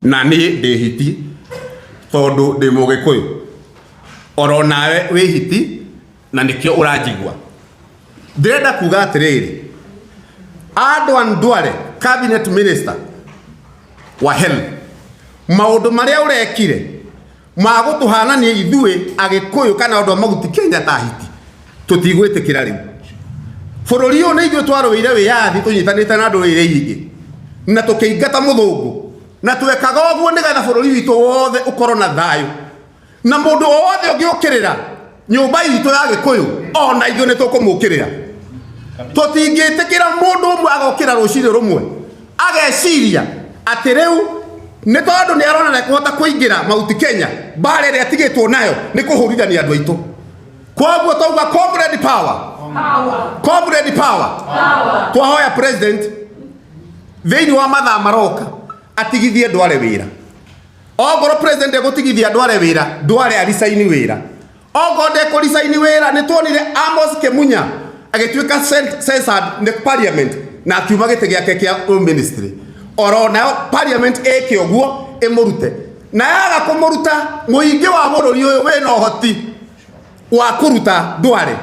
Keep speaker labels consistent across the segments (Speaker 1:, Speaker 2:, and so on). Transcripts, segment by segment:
Speaker 1: Na niĩ ndĩ hiti tondũ ndĩ Mũgĩkũyũ. Oro nawe wĩ hiti na nĩkĩo ũranjigua. Ndĩrenda kuga atĩrĩrĩ, Adan Duale, cabinet minister wa health, maũndũ marĩa ũrekire ma gũtũhanania ithuĩ Agĩkũyũ kana andũ a Mahuti Kenya ta hiti, tũtigwĩtĩkĩra rĩu. Bũrũri ũyũ nĩ ithuĩ twarũĩire wĩyathi tũnyitanĩte na ndũrĩrĩ ingĩ na tũkĩingata mũthũngũ, na twekaga ũguo nĩgetha bũrũri witũ wothe ũkorwo na thayũ, na mũndũ o wothe ũngĩũkĩrĩra nyũmba itũ ya Gĩkũyũ ona ithuĩ nĩ tũkũmũkĩrĩra. Tũtingĩtĩkĩra mũndũ ũmwe agokĩra rũcinĩ rũmwe ageciria atĩ rĩu nĩ tondũ nĩ arona ndekũhota kũingĩra Mount Kenya, mbara ĩrĩa atigĩtwo nayo nĩ kũhũrithania andũ aitũ. Koguo twauga comrade power, comrade power. Twahoya president thĩinĩ wa mathaa maroka atigithie Duale wĩra. Ongorwo president egũtigithia Duale wĩra, Duale aricaini wĩra. Ongorwo ndekũricaini wĩra, nĩ tuonire Amos Kimunya agĩtuĩka censored nĩ parliament na akiuma gĩtĩ gĩake kĩa ministry. Oro nayo parliament ĩke ũguo ĩmũrute, na yaga kũmũruta, mũingĩ wa bũrũri ũyũ wĩna ũhoti wa kũruta Duale.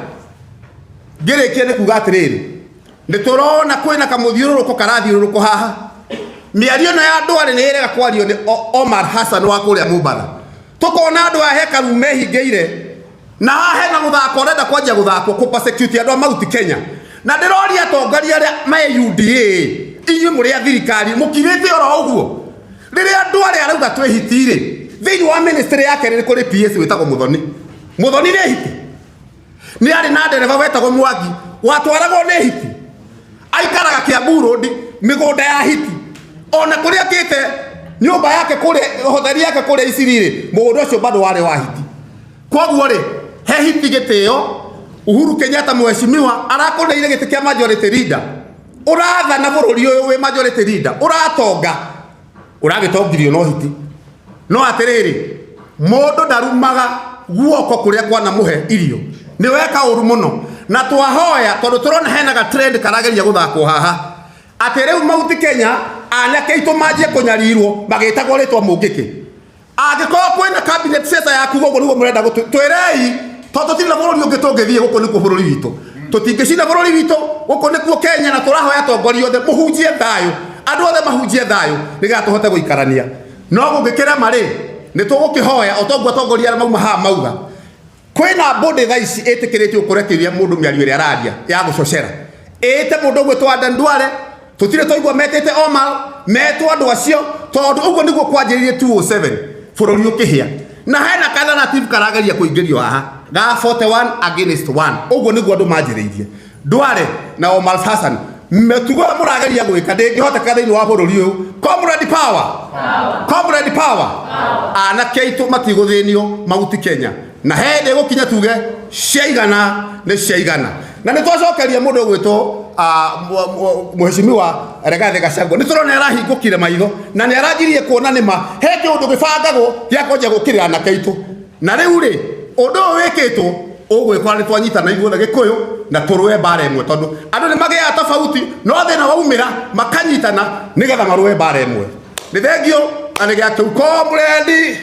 Speaker 1: Ngĩrĩkia nĩ kuga atĩrĩrĩ, nĩ tũrona kwĩna kamũthiũrũrũko karathiũrũrũko haha. Mĩario ĩno ya Duale nĩ ĩrega kwario nĩ Omar Hassan wa kũrĩa Mombasa. Tũkona andũ a hekaru mehingĩire, na haha hena mũthako ũrenda kwanjia gũthakwo kũ persecute andũ a Mount Kenya. Na ndĩroria atongoria arĩa me UDA, inyuĩ mũrĩ a thirikari mũkirĩte oro ũguo. Rĩrĩa Duale arauga twĩ hiti-rĩ, thĩinĩ wa ministry yake nĩ kũrĩ PS wĩtagwo Muthoni. Muthoni nĩ hiti. Nĩ arĩ na ndereba wetagwo Mwangi watwaragwo nĩ hiti. Aikaraga Kiambu Road, mĩgũnda ya hiti. Ona kũrĩa akĩte nyũmba yake kũrĩa, hoteli yake kũrĩa Isiri-rĩ, mũgũnda ũcio bado warĩ wa hiti. Koguo rĩ, he hiti gĩtĩo. Uhuru Kenyatta mheshimiwa arakũneire gĩtĩ kĩa majority leader. Ũrathana bũrũri ũyũ wĩ majority leader, ũratonga, ũragĩtongirio no hiti. No atĩrĩrĩ, mũndũ ndarumaga guoko kũrĩa kwanamũhe irio. Nĩ weka ũru mũno. Na twahoya tondũ tũrona hena ga trend karageria gũthakwo haha, atĩ rĩu Mount Kenya anake aitũ manjie kũnyarirwo magĩtagwo rĩtwa Mũngĩkĩ. Angĩkorwo kwĩna cabinet cesa yaku gũkũ nĩguo mũrenda twĩrei, tondũ tũtirĩ na bũrũri ũngĩ tũngĩthiĩ, gũkũ nĩkuo bũrũri witũ. Tũtingĩcina bũrũri witũ, gũkũ nĩkuo Kenya, na tũrahoya atongoria othe mũhunjie thayũ, andũ othe mahunjie thayũ nĩgetha tũhote gũikarania. No gũngĩkĩrema rĩ, nĩ tũgũkĩhoya o toguo atongoria arĩa mauma haha mauga. Kwĩna body thaa ici ĩtĩkĩrĩtio kũrekereria mũndũ mĩario ĩrĩa araria ya gũcocera. Ĩte mũndũ ũgwĩtwo Adan Duale, tũtirĩ twaigua metĩte Omar, metwo andũ acio, tondũ ũguo nĩguo kwanjĩrĩirie 207 bũrũri ũkĩhĩa. Na hena ka narrative karageria kũingĩrio haha ga 41 against 1. Ũguo nĩguo andũ manjĩrĩirie. Duale na Omar Hassan, mĩtugo ĩyo mũrageria gwĩka ndĩngĩhoteka thĩinĩ wa bũrũri ũyũ. Comrade power, comrade power. Anake aitũ matigũthĩnio Mount Kenya, na he hĩndĩ ĩgũkinya tuge ciaigana nĩ ciaigana. Na nĩ twacokeria mũndũ ũgwĩtwo Mheshimiwa Rigathi Gachagua, nĩ tũrona arahingũkire maitho na nĩ aranjirie kuona nĩ ma he kĩũndũ gĩbangagwo gĩa kwanjia gũkĩrĩra anake aitũ. Na rĩu rĩ, ũndũ ũyũ wĩkĩtwo ũgwĩkora nĩ twanyitana ithuothe Gĩkũyũ na tũrũe mbara ĩmwe, tondũ andũ nĩ magĩaga tofauti, no thĩna waumĩra makanyitana nĩgetha marũe mbara ĩmwe. Nĩ thengio na nĩ gĩa kĩu. Comrade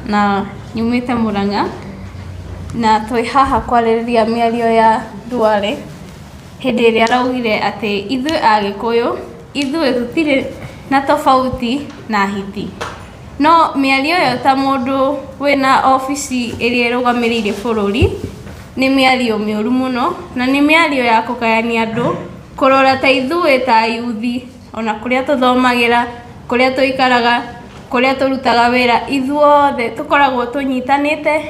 Speaker 2: Na nyumĩte Murang'a na twĩ haha kwarĩrĩria mĩario ya Duale hĩndĩ ĩrĩa araugire atĩ ithuĩ Agĩkũyũ ithuĩ tũtirĩ na tofauti na hiti. No mĩario ĩyo ta mũndũ wĩna obici ĩrĩa ĩrũgamĩrĩire bũrũri nĩ mĩario mĩũru mũno na nĩ mĩario ya kũgayania andũ, kũrora ta ithuĩ ta yuthi ona kũrĩa tũthomagĩra, kũrĩa tũikaraga, kũrĩa tũrutaga wĩra, ithuothe tũkoragwo tũnyitanĩte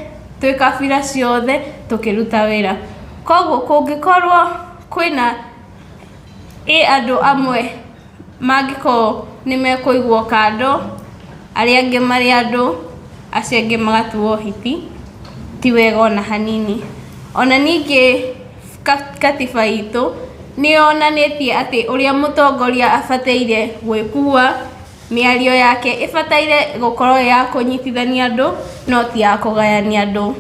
Speaker 2: twĩ kabira ciothe tũkĩruta wĩra. Koguo kũngĩkorwo kwĩna ĩ andũ amwe mangĩkorwo nĩ mekũigwo kando, arĩa angĩ marĩ andũ, acio angĩ magatuo hiti, ti wega ona hanini. Ona ningĩ katiba itũ nĩ yonanĩtie atĩ ũrĩa mũtongoria abataire gwĩkua, mĩario yake ĩbataire gũkorwo ĩ ya kũnyitithania andũ no ti ya kũgayania andũ.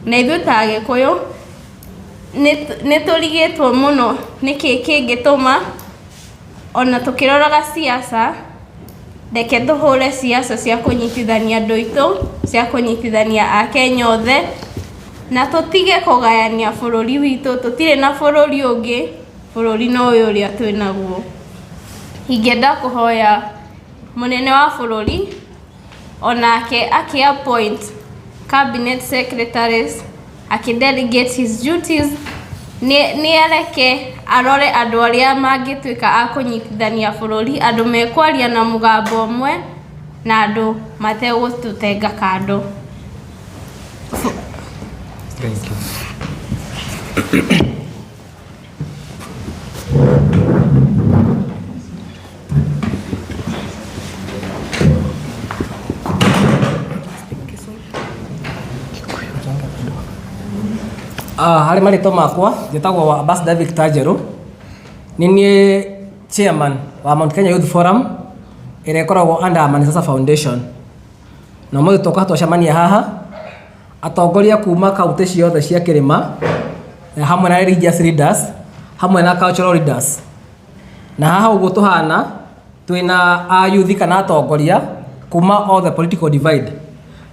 Speaker 2: Na ithuĩ ta Agĩkũyũ nĩ tũrigĩtwo mũno nĩkĩ kĩngĩtũma ona tũkĩroraga siasa Reke tũhũre siasa cia kũnyitithania andũ aitũ, cia kũnyitithania akenya othe, na tũtige kũgayania bũrũri witũ. Tũtirĩ na bũrũri ũngĩ, bũrũri no ũyũ ũrĩa twĩ naguo. Ingĩenda kũhoya mũnene wa bũrũri onake akĩ appoint cabinet secretaries, akĩ delegate his duties, nĩ areke arore andũ arĩa mangĩtuĩka a kũnyitithania bũrũri, andũ mekwaria na mũgambo ũmwe na andũ mategũtũtenga kando.
Speaker 3: Thank you.
Speaker 4: Harĩ marĩtwa makwa njĩtagwo wa Ambassador Victor Njerũ. Nĩ niĩ chairman wa Mount Kenya Youth Forum ĩrĩa ĩkoragwo under Manisasa Foundation. Na ũmũthĩ tũka twacemania haha atongoria kuma kaunti ciothe cia kĩrĩma, hamwe na religious leaders, hamwe na cultural leaders. Na haha ũguo tũhana twĩna a youth kana atongoria kuma all the political divide.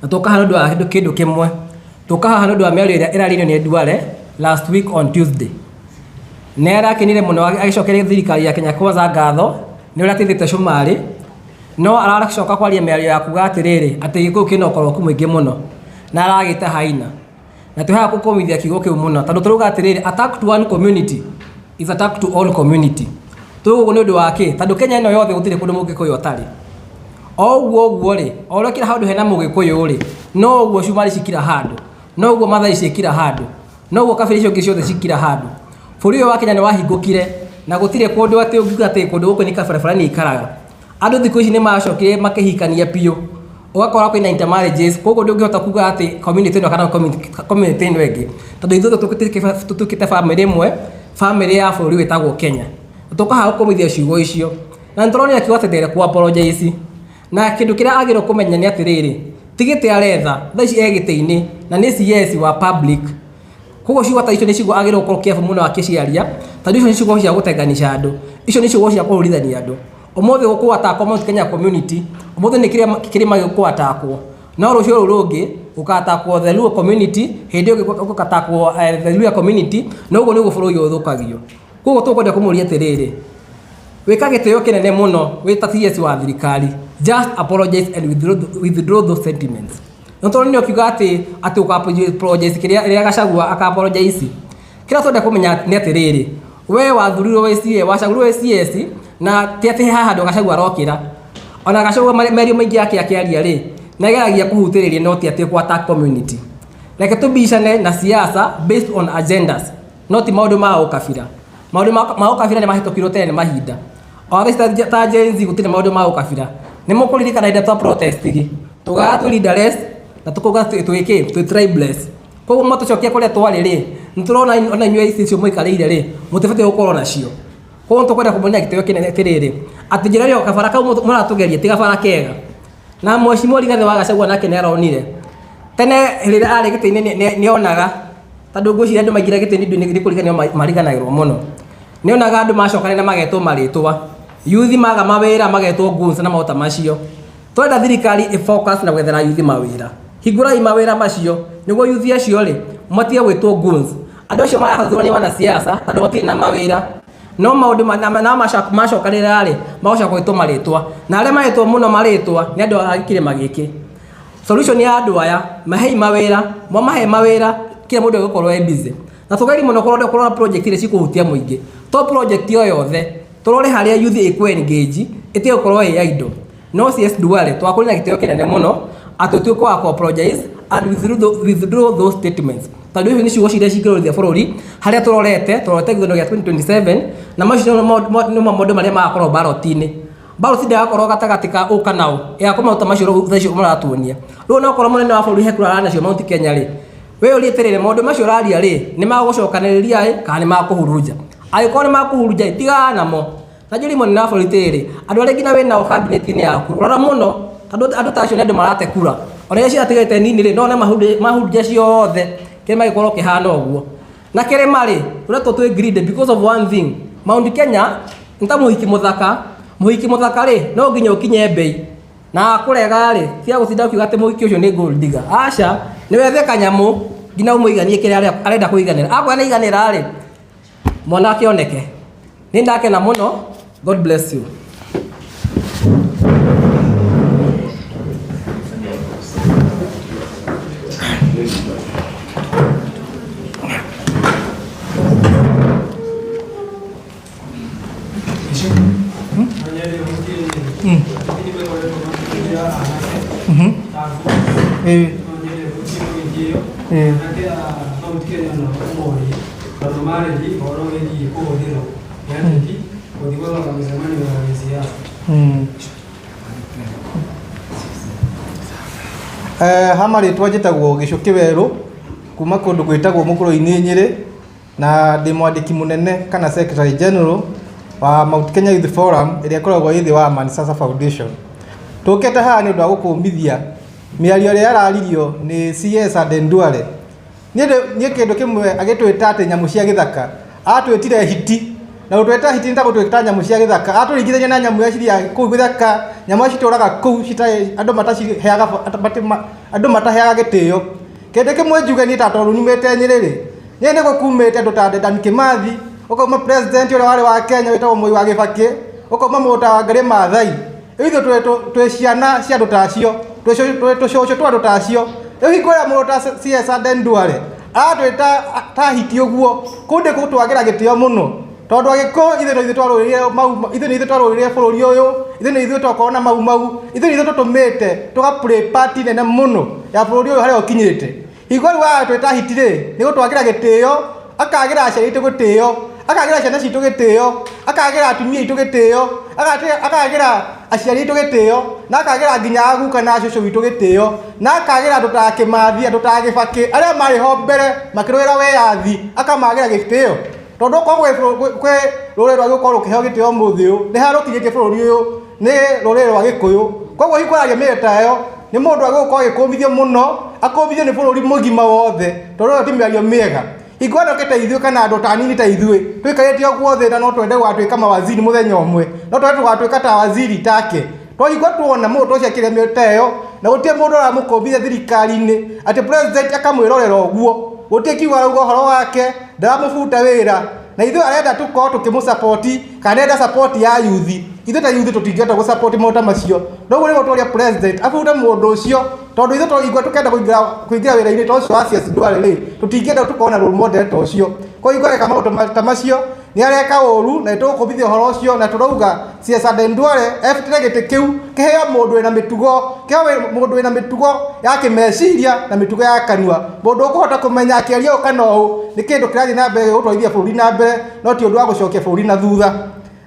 Speaker 4: Na tũka haha nĩ ũndũ wa kĩndũ kĩmwe. Tũka haha nĩ ũndũ wa mĩario ĩrĩa ĩraririo nĩ Duale last week on Tuesday. Nĩ arakenire mũno agĩcokeria thirikari ya Kenya Kwanza ngatho nĩ ũrĩa ateithĩte Cumarĩ, no aracoka kwaria mĩario ya kuga atĩrĩrĩ, atĩ Gĩkũyũ kĩna ũkoroku mũingĩ mũno na aragĩta haina. Na twĩ haha gũkũmithia kiugo kĩu mũno tondũ tũrauga atĩrĩrĩ, attack to one community is attack to all community. Tũrauga ũguo nĩ ũndũ wa kĩ? Tondũ Kenya ĩno yothe gũtirĩ kũndũ mũgĩkũyũ ũtarĩ. O ũguo ũguo rĩ, o ũrĩa kila handũ hena mũgĩkũyũ rĩ, no ũguo Cumarĩ cikira handũ, no ũguo Mathai cikira handũ, no ũguo kabira icio ingĩ ciothe cikira handũ. Bũrũri ũyũ wa Kenya nĩ wahingũkire na gũtirĩ kũndũ atĩ ũngiuga atĩ kũndũ gũkũ nĩ kabira fulani ikaraga. Andũ thikũ ici nĩ macokire makĩhikania biũ, ũgakora kwĩna intermarriages, koguo ndũngĩhota kuga atĩ community ĩno kana community ĩno ĩngĩ, tondũ ithuothe tũtuĩkĩte family ĩmwe, family ya bũrũri wĩtagwo Kenya. Tũka haha gũkũmithia ciugo icio na nĩ tũronire akiuga atĩ nderĩ kũ apologize. Na kĩndũ kĩrĩa agĩrĩirwo kũmenya nĩ atĩrĩrĩ, ti gĩtĩ aretha thaa ici e gĩtĩ-inĩ na nĩ CS wa public. Koguo ciugo ta icio nĩ ciugo agĩrĩirwo gũkorwo careful mũno akĩciaria, tondũ icio nĩ ciugo cia gũtenganisha andũ, icio nĩ ciugo cia kũhũrithania andũ. Ũmũthĩ gũkũ atakwo Mount Kenya community, ũmũthĩ nĩ kĩrĩma gĩkũ atakwo, no rũciũ rũu rũngĩ gũkatakwo the Luo community, hĩndĩ ĩyo ĩngĩ gũkatakwo the Luhya community, na ũguo nĩguo bũrũri ũyũ ũthũkagio. Koguo tũkwenda kũmũria atĩrĩrĩ, wĩka gĩtĩo kĩnene mũno wĩ ta CS wa thirikari, just apologize and withdraw those sentiments. No tondũ nĩ ũkiuga atĩ ũka apologize kĩrĩa ĩrĩa Gachagua aka apologize. Kĩrĩa twenda kũmenya nĩ atĩrĩrĩ, we wathurirwo wĩ CS, wacagũrirwo wĩ CS, na ti atĩ he handũ Gachagua arokĩra. Ona Gachagua mĩario mĩingĩ yake akĩaria rĩ, nĩ ageragia kũhutĩrĩria no ti atĩ kũ attack community. Reke tũbicane na siasa based on agendas, no ti maũndũ ma ũkabira. Maũndũ ma ũkabira nĩ mahĩtũkirwo tene nĩ mahinda. O thaa ici ta Gen Z gũtirĩ maũndũ ma ũkabira. Nĩ mũkũririkana hĩndĩ ĩrĩa twa protest gi, tugaga twĩ leaderless na tũkauga twĩ kĩ, twĩ tribeless. Koguo mwatũcokia kũrĩa twarĩ rĩ, nĩ tũrona ona inyuĩ ici icio mũikarĩire rĩ, mũtibatiĩ gũkorwo nacio. Koguo tũkwenda kũmuonia gĩtĩo kĩnene atĩrĩrĩ, atĩ njĩra ĩyo kabara kau mũratũgeria ti gabara kega. Na Mheshimiwa Rigathĩ wa Gachagua nake nĩ aronire. Tene rĩrĩa arĩ gĩtĩ-inĩ nĩ onaga, tondũ ngwĩciria andũ maingĩra gĩtĩ-inĩ nĩ kũriganĩrwo mariganagĩrwo mũno. Nĩ onaga andũ macokanĩrĩra na magetwo marĩtwa. Youth maga mawĩra magetwo goons na maũndũ ta macio. Twenda thirikari ĩ focus na gwethera youth mawĩra. Hingũrai mawĩra macio nĩguo youth acio rĩ matige gwĩtwo goons. Andũ acio marathurwo nĩ wanasiasa tondũ matirĩ na mawĩra. No maũndũ na macokanĩrĩra rĩ, magocoka gwĩtwo marĩtwa. Na arĩa maretwo mũno marĩtwa nĩ andũ a kĩrĩma gĩkĩ. Solution ya andũ aya, mahei mawĩra, mwamahe mawĩra, kila mũndũ egũkorwo e busy. Na tũgerie mũno kũrora project iria cikũhutia mũingĩ. To project o yothe, tũrore harĩa youth ĩkũ engage, ĩtige gũkorwo ĩ idle. No CS Duale twakorwo na gĩtĩo kĩnene mũno atĩ ũtuĩke wa kũ apologize and withdraw those statements. Tondũ icio nĩ ciugo ciria cingĩrũithia bũrũri harĩa tũrorete gĩthurano gĩa 2027, na macio nĩmo maũndũ marĩa magakorwo ballot-inĩ. Ballot ndĩgakorwo gatagatĩ ka ũ kana ũ, ĩgakorwo maũndũ ta macio thaa icio mũratuonia. Rĩu onokorwo mũnene wa bũrũri he kura aranacio Mount Kenya rĩ, we ũrie atĩrĩrĩ, maũndũ macio ũraria rĩ, nĩ magũcokanĩrĩria ĩ kana nĩ makũhurunja? Angĩkorwo nĩ makũhurunja ĩ, tigana namo. Na njũrie mũnene wa bũrũri atĩrĩrĩ, andũ arĩa nginya wĩnao cabinet-inĩ yaku, rora mũno, tondũ andũ ta acio nĩ andũ marate kura. Ona iria ciratigarĩte nini rĩ, no one mahurunja ciothe, kĩrĩma gĩkorwo kĩhana ũguo. Na kĩrĩma rĩ, tũretwo twĩ greedy because of one thing. Mount Kenya nĩ ta mũhiki mũthaka, Mũhiki mũthaka rĩ, no nginya ũkinye mbei. Na akũrega rĩ, tiga gũtinda ũkiuga atĩ mũhiki ũcio nĩ gold digger. Aca, nĩ wethe kanyamũ nginya ũmũiganie kĩrĩa arenda kũiganĩra. Akorwo nĩ aiganĩra rĩ, mwana akĩoneke. Nĩ ndakena mũno. God bless you.
Speaker 3: Ha marĩtwa njĩtagwo Gĩcũkĩ Werũ kuma kũndũ gwĩtagwo Mũkũrũ-inĩ Nyĩrĩ na ndĩ mwandĩki mũnene kana secretary general wa Mount Kenya Youth Forum ĩrĩa ĩkoragwo ĩ thĩ wa Amani Sasa Foundation. Tũkĩte haha nĩ ũndũ wa gũkũmithia mĩario ĩrĩa yararirio nĩ CS Aden Duale. Niĩ kĩndũ kĩmwe agĩtwĩta atĩ nyamũ cia gĩthaka, atwĩtire hiti na gũtwĩta hiti nĩ ta gũtwĩta nyamũ cia gĩthaka, atũringithania na nyamũ iria ciathiaga kũu gĩthaka, nyamũ iria citũraga kũu citarĩ andũ mataciheaga andũ mataheaga gĩtĩo. Kĩndũ kĩmwe njuge niĩ ta tondũ nyumĩte Nyĩrĩ rĩ, niĩ nĩ gũkumĩte andũ ta Dedan Kimathi, ũkauma president ũrĩa warĩ wa Kenya wĩtagwo Moi wa Gĩbakĩ, ũkauma mũndũ ta Wangari Maathai. Rĩu ithuĩ twĩ ciana cia andũ ta acio, twĩ tũcũcũ twa andũ ta acio. Rĩu hingo ĩrĩa mũndũ ta CS Aden Duale aratwĩta ta hiti ũguo, kũu nĩ gũtwagĩra gĩtĩo mũno. Tondũ Agĩkũyũ ithuĩ nĩ ithuĩ twarũĩrĩire mau, ithuĩ nĩ ithuĩ twarũĩrĩire bũrũri ũyũ, ithuĩ nĩ ithuĩ twakorwo na mau mau, ithuĩ nĩ ithuĩ tũtũmĩte tũga play part nene mũno ya bũrũri ũyũ harĩa ũkinyĩte. Hingo rĩu aratwĩta hiti rĩ, nĩ gũtwagĩra gĩtĩo, akagĩra aciari aitũ gĩtĩo, akagĩra ciana citũ gĩtĩo, akagĩra atumia aitũ gĩtĩo, akagĩra aciari aitũ gĩtĩo, na akagĩra nginya aguka na cũcũ witũ gĩtĩo, na akagĩra andũ ta Kĩmathi, andũ ta Gĩbakĩ, arĩa marĩ ho mbere makĩrũĩra wĩyathi, akamagĩra gĩtĩo. Tondũ okorwo kwĩ rũrĩrĩ rwa gũkorwo rũkĩheo gĩtĩo ũmũthĩ ũyũ, nĩ harĩa rũkinyĩtie bũrũri ũyũ nĩ rũrĩrĩ rwa Gĩkũyũ. Koguo hingo araria mĩario ta ĩyo, nĩ mũndũ agĩgũkorwo agĩkũmithio mũno, akũmithio nĩ bũrũri mũgima wothe, tondũ ĩyo ti mĩario mĩega. Hingo ĩno ta ithuĩ kana andũ ta anini ta ithuĩ, tũikarĩte ũguo thĩ na no twende gũgatuĩka mawaziri mũthenya ũmwe, no twende tũgatuĩka ta waziri take. Twahingwo tuona mũndũ ũcio akĩrĩa mĩario ta ĩyo, na gũtirĩ mũndũ ũramũkũmithia thirikari-inĩ, atĩ president akamwĩrorera ũguo, gũtirĩ kiugo arauga ũhoro wake, ndaramũbuta wĩra, na ithuĩ arenda tũkorwo tũkĩmũ kana arenda support ya youth. Ithuĩ ta youth tũtingĩhota gũ support maũndũ ta macio. Noguo nĩguo tũria president abute mũndũ ũcio, tondũ ithuĩ twaigua tũkenda kũingĩra wĩra-inĩ ta ũcio wa CS Duale rĩ, tũtingĩenda tũkorwo na role model ta ũcio. Koguo hingo areka maũndũ ta macio, nĩ areka ũru na nĩtũgũkũmithia ũhoro ũcio, na tũrauga CS Aden Duale ebutĩre gĩtĩ kĩu kĩheo mũndũ wĩna mĩtugo, kĩheo mũndũ wĩna mĩtugo ya kĩmeciria na mĩtugo ya kanua, mũndũ ũkũhota kũmenya akĩaria ũũ kana ũũ nĩ kĩndũ kĩrathiĩ na mbere gĩgũtwarithia bũrũri na mbere, no ti ũndũ wa gũcokia bũrũri na thutha.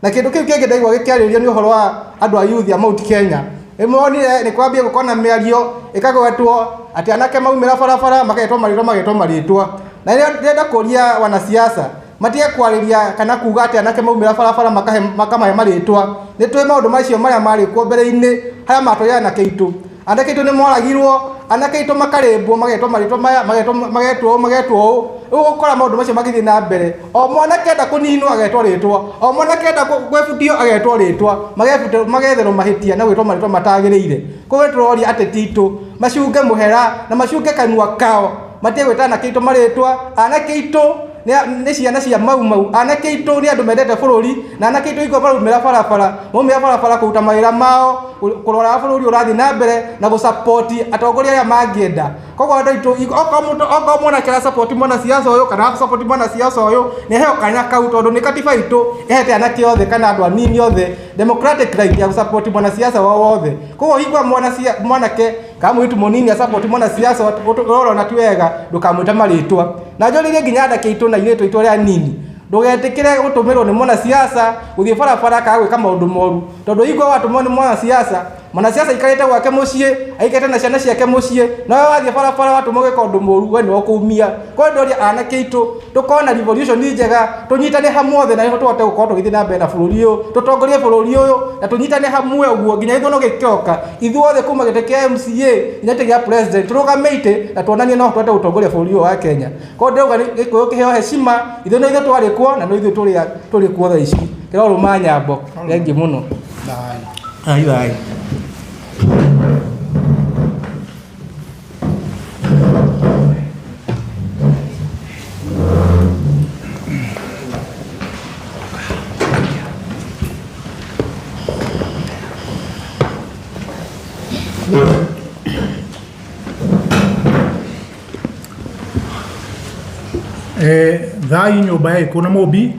Speaker 3: Na kĩndũ kĩu kĩngĩ ndaigua gĩkĩarĩrĩrio nĩ ũhoro wa andũ a youth a Mount Kenya. Nĩ monire nĩ kwambia gũkorwo na mĩario ĩkagwetwo atĩ anake maumĩra barabara magetwo marĩtwa magetwo marĩtwa. Na ndĩrenda kũria wanasiasa matige kwarĩria kana kuga atĩ anake maumĩra barabara makamahe marĩtwa. Nĩ tũĩ maũndũ macio marĩa marĩ kuo mbere-inĩ harĩa matwarire anake aitũ. Anake aitũ nĩ moragirwo, anake aitũ makarĩmbwo magetwo marĩtwa maya, magetwo ũũ, magetwo ũũ. Rĩu ũgũkora maũndũ macio magĩthiĩ na mbere. O mwanake enda kũninwo agetwo rĩtwa, o mwanake enda gwĩbutio agetwo rĩtwa, magetherwo mahĩtia na gwĩtwo marĩtwa matagĩrĩire. Koguo tũroria ateti aitũ macunge mũhera na macunge kanua kao, matige gwĩta anake aitũ marĩtwa. Anake aitũ nĩ ciana cia mau mau, anake aitũ nĩ andũ mendete bũrũri, na anake aitũ hingo maraumĩra barabara, maumĩra barabara kũruta mawĩra mao, kũrora bũrũri ũrathiĩ na mbere na gũ-support atongoria arĩa mangĩenda. Koguo andũ aitũ, okorwo mwanake ara support mwanasiasa ũyũ kana ara support mwanasiasa ũyũ, nĩ aheo kanya kau, tondũ nĩ katiba itũ ĩhete anake othe kana andũ anini othe democratic right ya gũ-support mwanasiasa wao wothe. Koguo hingo mwanake kana mũirĩtu mũnini a support mwanasiasa ũrona ti wega, ndũkamwĩte marĩtwa. Na njũrĩrie nginya anake aitũ na airĩtu aitũ arĩa anini, ndũgetĩkĩre gũtũmĩrwo nĩ mwanasiasa gũthiĩ barabara kana gwĩka maũndũ moru, tondũ hingo watũmwo nĩ mwanasiasa, mwanasiasa aikarĩte gwake mũciĩ, aikarĩte na ciana ciake mũciĩ, na we wathiĩ barabara watũmwo gwĩka ũndũ mũru, we nĩwe ũkũumia. Koguo ndoria anake aitũ tũkorwo na revolution njega, tũnyitane hamwe othe na nĩguo tũhote gũkorwo tũgĩthiĩ na mbere na bũrũri ũyũ, tũtongorie bũrũri ũyũ na tũnyitane hamwe ũguo nginya gĩthurano gĩkĩoka, ithuothe kuma gĩtĩ kĩa MCA nginya gĩtĩ kĩa president tũrũgame itĩ na tuonanie no tũhote gũtongoria bũrũri ũyũ wa Kenya. Koguo ndĩrauga Gĩkũyũ kĩheo heshima, ithuĩ no ithuĩ twarĩ kuo na no ithuĩ tũrĩ kuo thaa ici. Kĩrorũma nyambo. Thengiũ mũno. Thayũ. Thayũ.
Speaker 5: Thai nyũmba ya Gĩkũyũ na Mũmbi.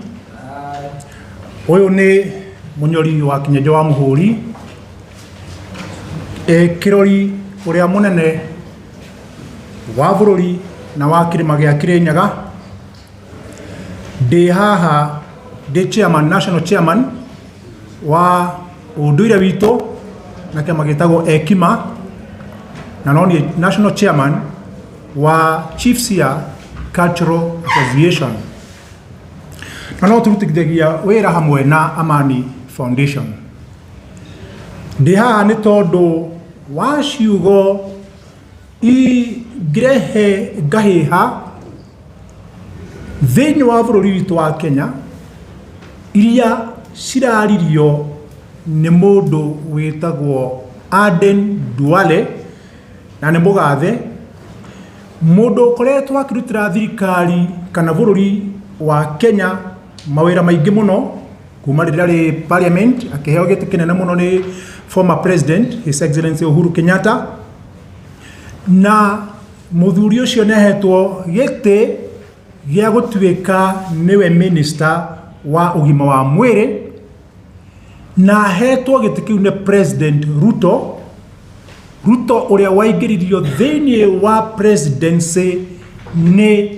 Speaker 5: Ũyũ nĩ mũnyori wa Kĩnyenje wa Mũhũri, kĩrori ũrĩa mũnene wa bũrũri na wa kĩrĩma gĩa Kĩrĩnyaga. Ndĩ haha ndĩ chairman, national chairman wa ũndũire witũ na kĩama gĩtagwo Ekima, na no niĩ national chairman wa Chiefs ya Cultural Association, na no tũrutithagia wĩra hamwe na Amani Foundation. Ndĩ haha nĩ tondũ wa ciugo ingĩrehe ngahĩha thĩinĩ wa bũrũri witũ wa Kenya iria ciraririo nĩ mũndũ wĩtagwo Aden Duale, na nĩ mũgathe mũndũ ũkoretwo akĩrutĩra thirikari kana bũrũri wa Kenya mawĩra maingĩ mũno kuma rĩrĩa arĩ parliament, akĩheo gĩtĩ kĩnene mũno nĩ former president, His Excellency Uhuru Kenyatta. Na mũthuri ũcio nĩ ahetwo gĩtĩ gĩa gũtuĩka nĩwe minister wa ũgima wa mwĩrĩ, na ahetwo gĩtĩ kĩu nĩ President Ruto. Ruto ũrĩa waingĩririo thĩinĩ wa presidency nĩ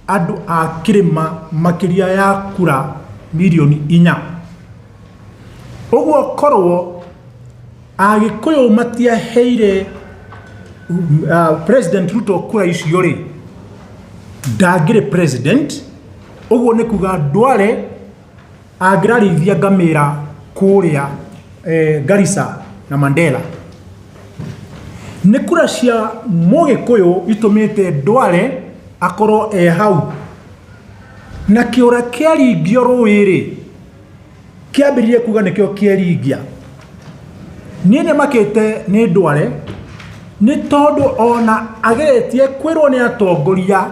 Speaker 5: andũ a kĩrĩma makĩria ya kura mirioni 4. Ũguo korwo Agĩkũyũ matiaheire President Ruto kura icio rĩ, ndangĩrĩ president. Ũguo nĩ kuga Duale angĩrarĩithia ngamĩra kũrĩa Garissa na Mandera. Nĩ kura cia Mũgĩkũyũ itũmĩte Duale akorwo e hau. Na kĩũra kĩaringio rũĩ rĩ, kĩambĩrĩrie kuga nĩkĩo kĩeringia. Niĩ nĩmakĩte nĩ Duale nĩ tondũ ona ageretie kwĩrwo nĩ atongoria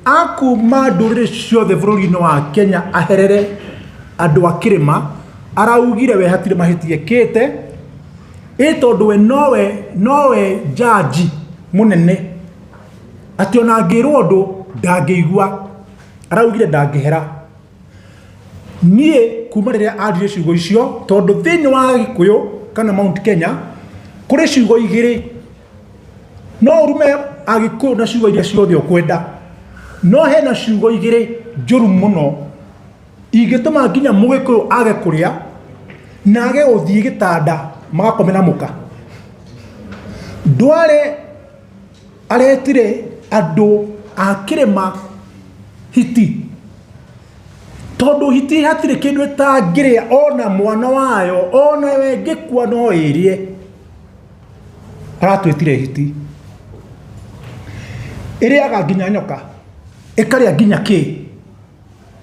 Speaker 5: a kuma ndũrĩrĩ ciothe bũrũri-inĩ wa Kenya aherere andũ a kĩrĩma, araugire we hatirĩ mahĩtia ekĩte, ĩ tondũ we nowe jaji mũnene, atĩ ona angĩrwo ũndũ ndangĩigua, araugire ndangĩhera. Niĩ kuma rĩrĩa aririe ciugo icio, tondũ thĩinĩ wa Gĩkũyũ kana Mount Kenya kũrĩ ciugo igĩrĩ, no ũrume Agĩkũyũ na ciugo iria ciothe ũkwenda, no hena ciugo igĩrĩ njũru mũno ingĩtũma nginya Mũgĩkũyũ age kũrĩa na age gũthiĩ gĩtanda magakome na mũka. Duale aretire andũ a kĩrĩma hiti, tondũ hiti hatirĩ kĩndũ ĩtangĩrĩa, ona mwana wayo ona we ĩngĩkua no ĩrĩe. Aratwĩtire hiti ĩrĩaga nginya nyoka, ĩkarĩa nginya kĩ.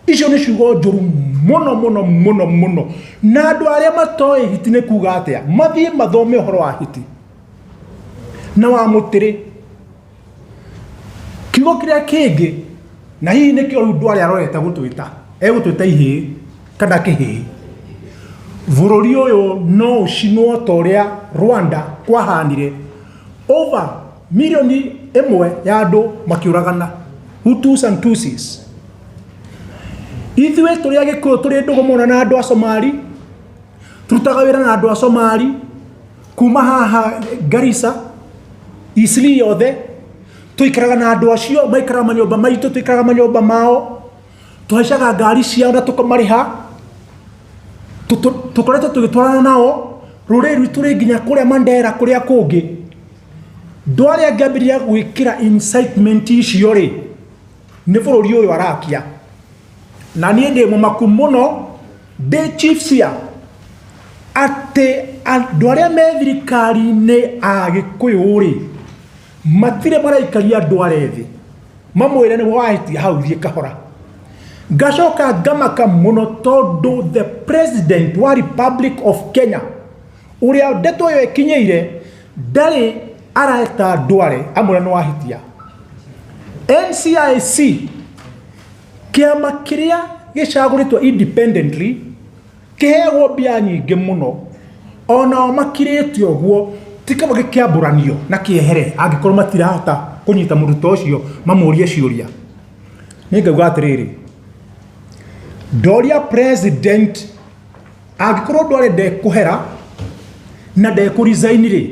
Speaker 5: Icio nĩ ciugo njũru mũno mũno mũno mũno, na andũ arĩa matoĩ hiti nĩ kuga atĩa mathiĩ mathome ũhoro wa hiti na wa mũtĩrĩ. Kiugo kĩrĩa kĩngĩ, na hihi nĩkĩo rĩu Duale arorete gũtwĩta, egũtwĩta ihĩĩ kana kĩhĩĩ. Bũrũri ũyũ no ũcinwo ta ũrĩa Rwanda kwahanire, over mirioni 1 ya andũ makĩũragana, Hutus and Tutsis. Ithuĩ tũrĩ Agĩkũyũ tũrĩ ndũgũ mũno na andũ a Somali, tũrutaga wĩra na andũ a Somali kuma haha Garissa, Eastleigh yothe tũikaraga na andũ acio, maikaraga manyũmba maitũ, tũikaraga manyũmba mao, tũhaicaga ngari ciao na tũkamarĩha, tũkoretwo tũgĩtwarana nao, rũrĩrĩ rwitũ rĩ nginya kũrĩa Mandera kũrĩa kũngĩ. Duale angĩambĩrĩria gwĩkĩra incitement icio rĩ, nĩ bũrũri ũyũ arakia. Na niĩ ndĩ mũmaku mũno, ndĩ chief cia atĩ andũ arĩa me thirikari-inĩ a Gĩkũyũ rĩ, matirĩ maraikaria Duale thĩ mamwĩre nĩ wahĩtia hau, thiĩ kahora. Ngacoka ngamaka mũno tondũ the president wa Republic of Kenya Ũrĩa ndeto ĩyo ĩkinyĩire ndarĩ areta Ndware amwĩra nĩ wahĩtia. NCIC, kĩama kĩrĩa gĩcagũrĩtwo independently, kĩheagwo mbia nyingĩ mũno, onao makirĩte ũguo, ti kaba gĩkĩambũranio na kĩehere angĩkorwo matirahota kũnyita mũndũ ta ũcio mamũrie ciũria. Nĩ ngauga atĩrĩrĩ, ndoria president angĩkorwo Ndware ndekũhera na ndekũ resign rĩ,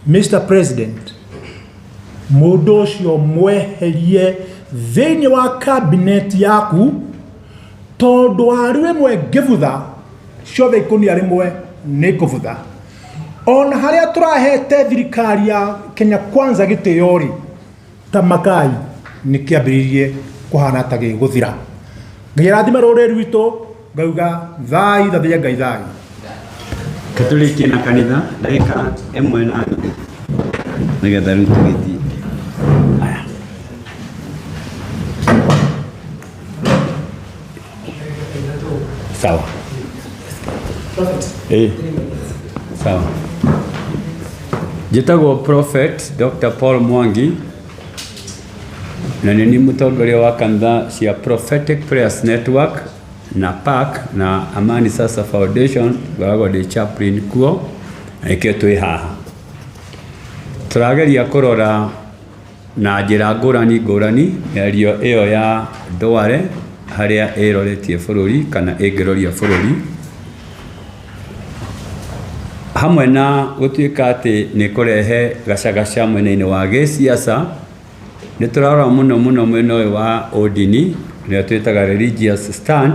Speaker 5: Mr President, mũndũ ũcio mweherie thĩinĩ wa cabinet yaku, tondũ waru ĩmwe ngĩbutha ciothe ikũnia rĩmwe nĩ ngũbutha. Ona harĩa tũrahete thirikari ya Kenya Kwanza gĩtĩo rĩ, ta makai nĩ kĩambĩrĩirie kũhana ta gĩgũthira. Ngai arathime rũrĩrĩ rwitũ, ngauga thai thathia Ngai thai.
Speaker 6: Katũrĩkie na kanitha ndagĩka ĩmwe na nuthu nĩgetha rĩu tũgĩthiĩ. Aya. Sawa. Eh. Sawa. Njĩtagwo Prophet Dr. Paul Mwangi na nĩ niĩ mũtongoria wa kanitha cia Prophetic Prayers Network na PAC na Amani Sasa Foundation, ngoragwo ndĩ chaplain kuo na nĩkĩo twĩ haha. Tũrageria kũrora na njĩra ngũrani ngũrani mĩario ĩyo ya Ndware harĩa ĩroretie bũrũri kana ĩngĩroria bũrũri, hamwe na gũtuĩka atĩ nĩ kũrehe gacagaca mwena-inĩ wa gĩsiasa. Nĩ tũrarora mũno mũno mwena ũyũ wa ũndini ũrĩa twĩtaga religious stand.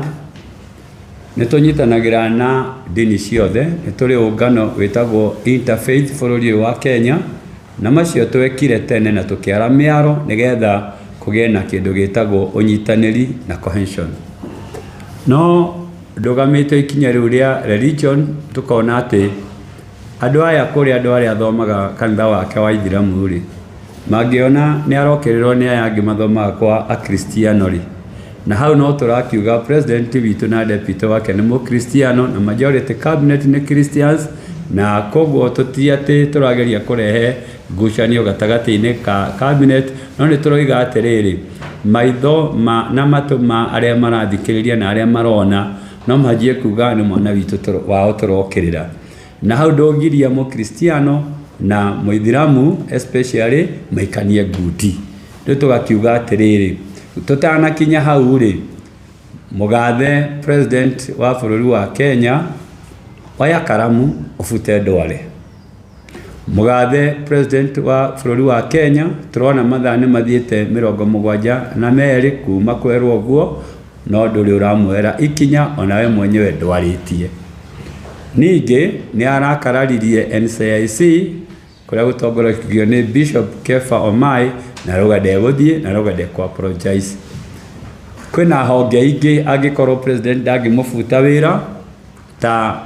Speaker 6: Nĩ tũnyitanagĩra na ndini ciothe, nĩ tũrĩ ũngano wĩtagwo Interfaith bũrũri ũyũ wa Kenya, na macio twekire tene na tũkĩara mĩaro nĩgetha kũgĩe na kĩndũ gĩtagwo ũnyitanĩri na cohesion. No ndũgamĩte ikinya rĩu rĩa religion, tũkona atĩ andũ aya kũrĩa andũ arĩa athomaga kanitha wake wa ithiramu rĩ, mangĩona nĩ arokĩrĩrwo nĩ aya angĩ mathomaga kwa akristiano rĩ, na hau no tũrakiuga president witũ na deputy wake nĩ mũkristiano na majority cabinet nĩ Christians, na koguo tũti atĩ tũrageria kũrehe ngucanio gatagatĩ-inĩ ka cabinet, no nĩ tũroiga atĩrĩrĩ, maitho ma na matũ ma arĩa marathikĩrĩria na arĩa marona no manjie kuga nĩ mwana witũ wao tũrokĩrĩra. Na hau ndũngiria mũkristiano na mũithiramu especially maikanie ngundi. Rĩu tũgakiuga atĩrĩrĩ, tũtanakinya hau rĩ, mũgathe president wa bũrũri wa Kenya, oya karamu ũbute Ndware. Mũgathe president wa bũrũri wa Kenya, tũrona mathaa nĩ mathiĩte 72 kuma kwerwo ũguo, no ndũrĩ ũramuoera ikinya onawe mwenyewe ndwarĩtie. Ningĩ nĩ arakararirie NCIC kũrĩa gũtongoragio nĩ Bishop Kefa Omai, na arauga ndegũthiĩ na arauga ndekũ apologize. Kwĩna honge ingĩ angĩkorwo president ndangĩmũbuta wĩra, ta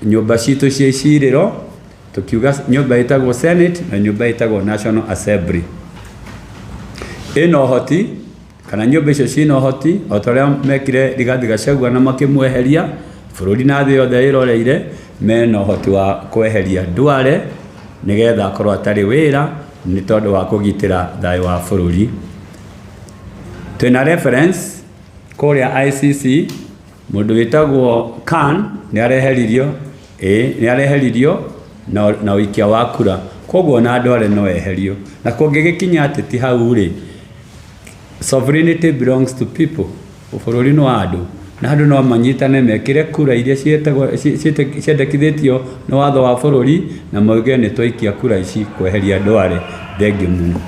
Speaker 6: nyũmba citũ cia icirĩro, tukiuga nyũmba ĩtagwo Senate na nyũmba ĩtagwo National Assembly. Ĩna ũhoti kana nyũmba icio ciĩna ũhoti o ta ũrĩa mekire Rigathi Gachagua na makĩmweheria bũrũri na thĩ yothe ĩroreire, mena ũhoti wa kweheria Ndware nĩgetha akorwo atarĩ wĩra nĩ tondũ wa kũgitĩra thayũ wa bũrũri. Twĩna reference kũrĩa ICC, mũndũ wĩtagwo Khan nĩ areheririo, ĩĩ nĩ areheririo na ũikia wa kura, koguo ona Ndware no eherio. Na kũngĩgĩkinya atĩ ti hau rĩ, sovereignty belongs to people, bũrũri nĩ wa andũ, na andũ no manyitane mekĩre kura iria ciendekithĩtio nĩ watho wa bũrũri na mauge nĩ twaikia kura ici kweheria Ndware. Thengiũ mũno.